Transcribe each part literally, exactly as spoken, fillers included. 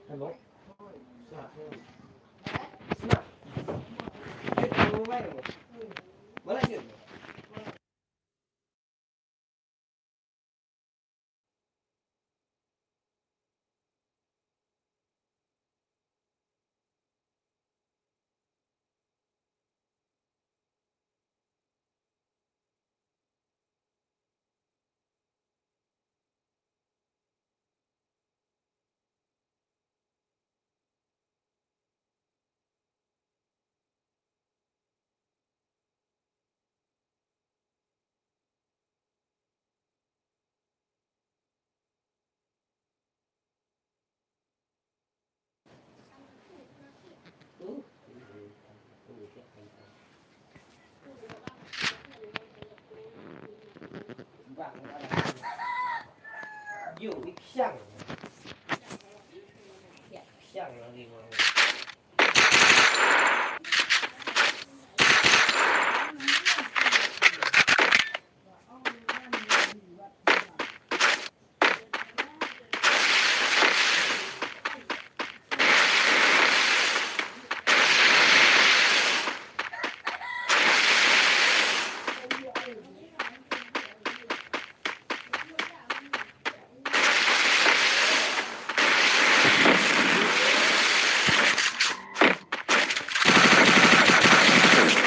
First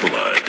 blood.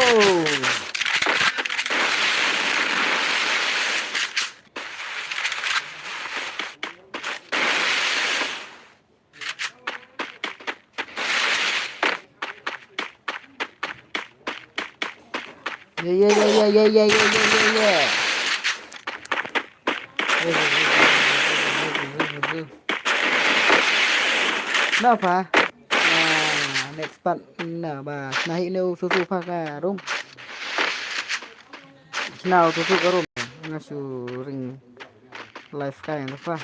Oh. Yeah, yeah, yeah, yeah. Napa? Ah, next part na ba. Nah, ini susu pakai rum. Sna u tutu ka rum nga shu ring live kai na fa.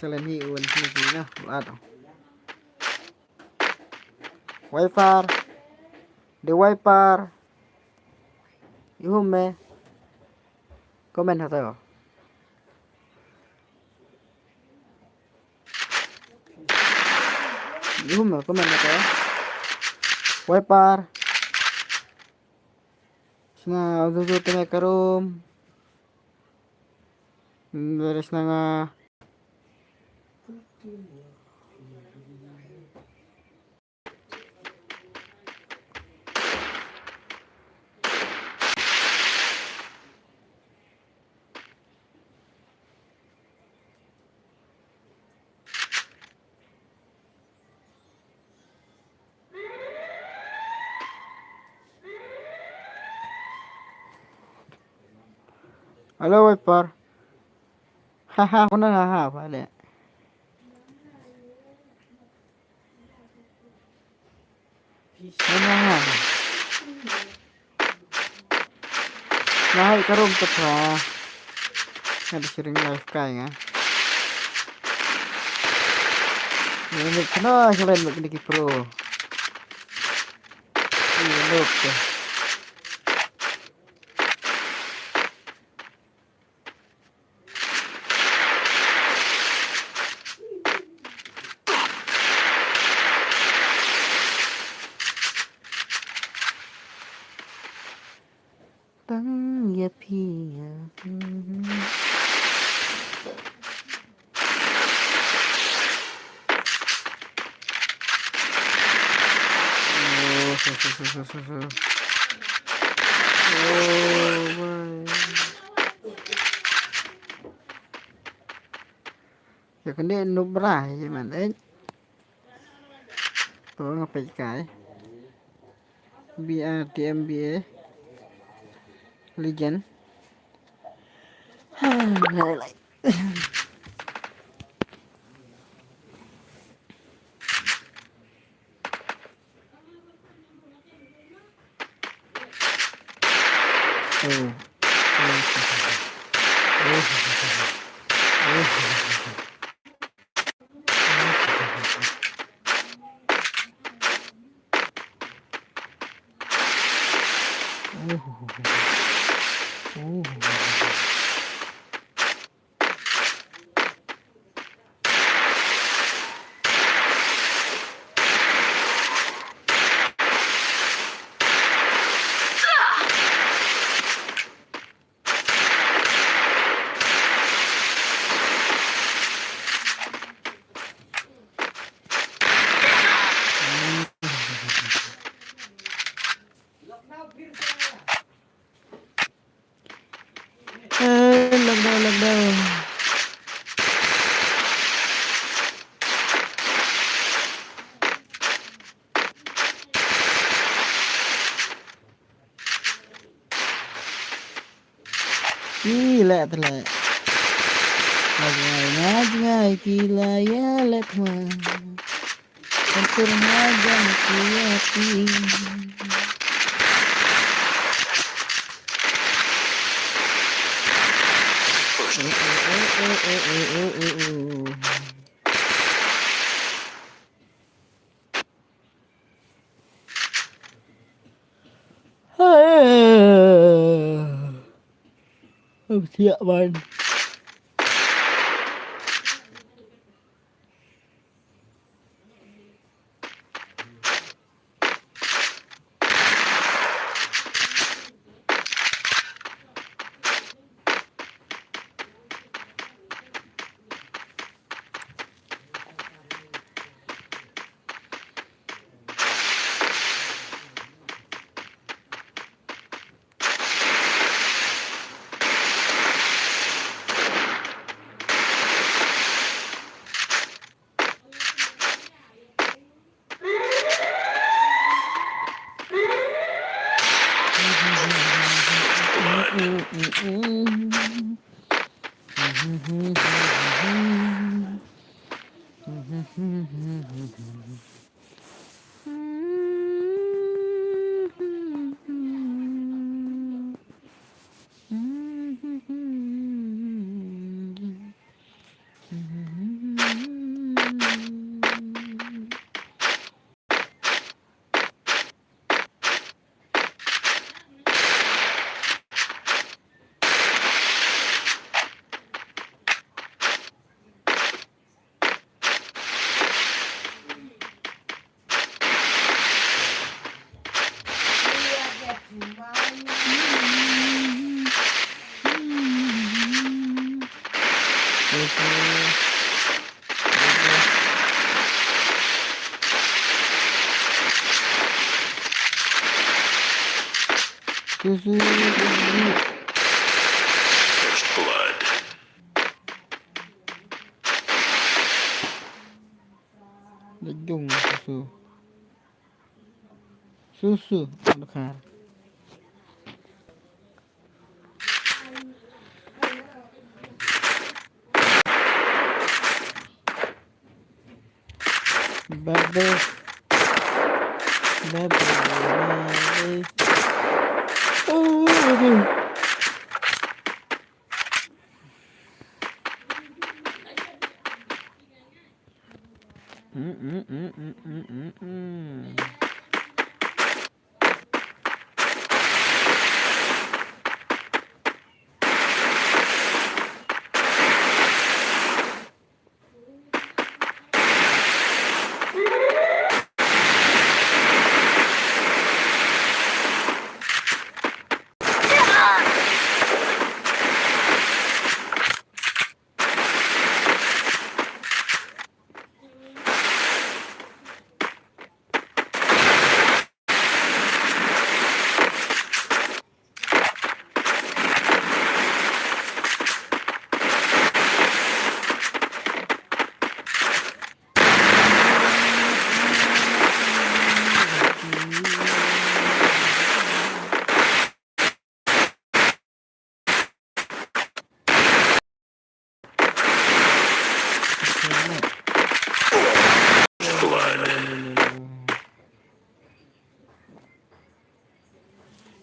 Selen hi un hi hi na lat. Wiper. The Wiper. Ihum me. Comment hata. Ihum me comment hata. Wiper. Sna uzuzu tene karum. Beres nanga. Hello, Wiper. Haha, kena haha, balik. Haha. Nah, hai karum tepha. Ada sharing live kai nga. Ni ni kena jalan bagi ni ki pro. Ni look. Tang ïa phi ïa. Oh, su, su, su. Oh, my. Ïa kane noob bra ïa man eh. To nga peit kai. B R T M B A. Legend. Hai lai. Oh. Eh, lockdown, lockdown. Ki leh te leh. Nga jngai, nga jngai, ki la ïa leh ma. Kan kur nga jang ki ïa ki. Hai. Siap man. First blood. Lejung susu. Susu, bukan. Bubble. Bubble. Bubble. Oh, aduh. Mm, mm, mm, mm, mm, mm, mm.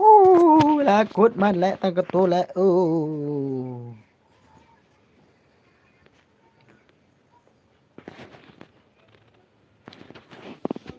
Ooh, la kut man leh tang katu leh. Ooh.